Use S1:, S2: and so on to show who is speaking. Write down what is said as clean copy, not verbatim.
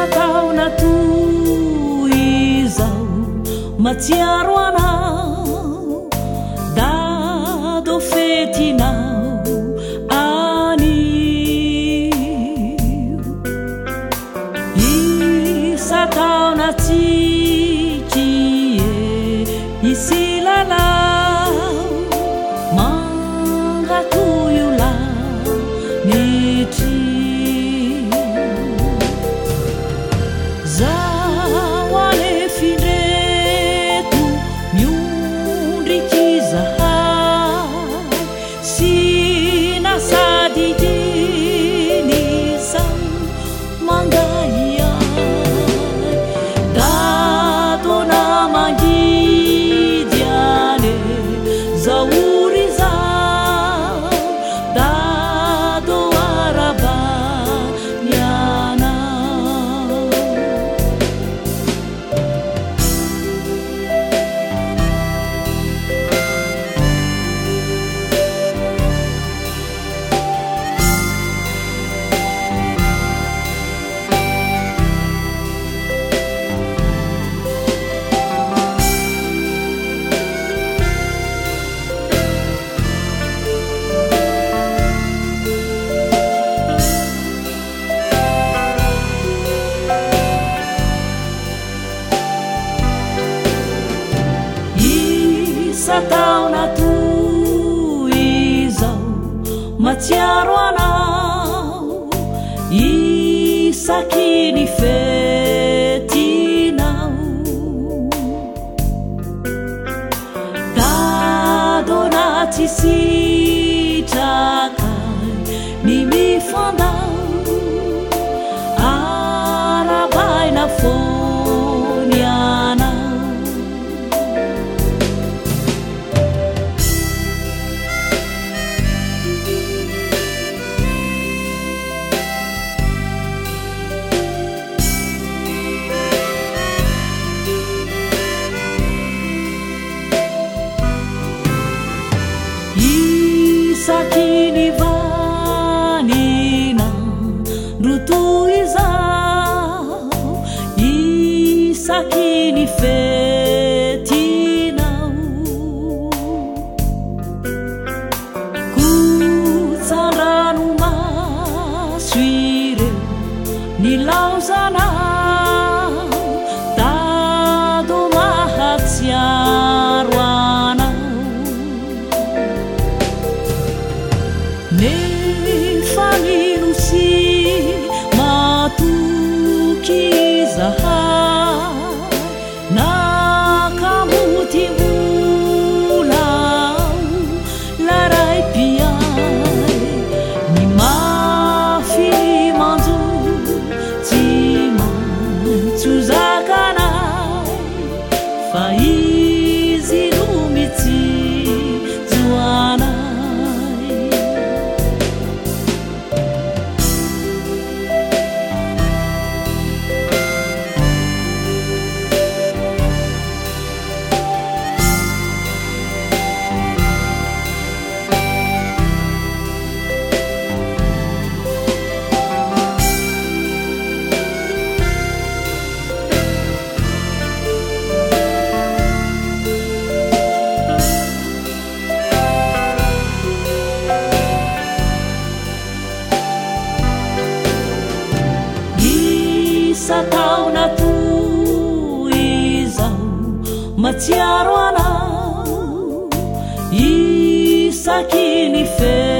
S1: Isan-taona toy izao matsiaro anao Dado fetinao anio. Isan-taona tsiky e isy lalao manga toy io lanitry. Zaho alefindreto miondriky izahay sy nasadidiny izao mangahiahy. Dadona mangidy ane zao ory izao, dado arabany anao. Isan-taona toy izao matsiaro anao isaky ny fetinao. Dadona tsy sitraka ny mifandao, arabaina foana ianao. Isaky ny vaninandro toy izao, isaky ny fetinao. Kotsandranomaso ireo nilaozanao, dado mahatsiaro anao. Nefa mino sy matoky izahay, nakamoty mbola ao laray mpiahy. Ny mafy manjo tsy maintsy ho zakanay, fa izy no mitsinjo anay. Isan-taona toy izao matsiaro anao isaky ny fetinao.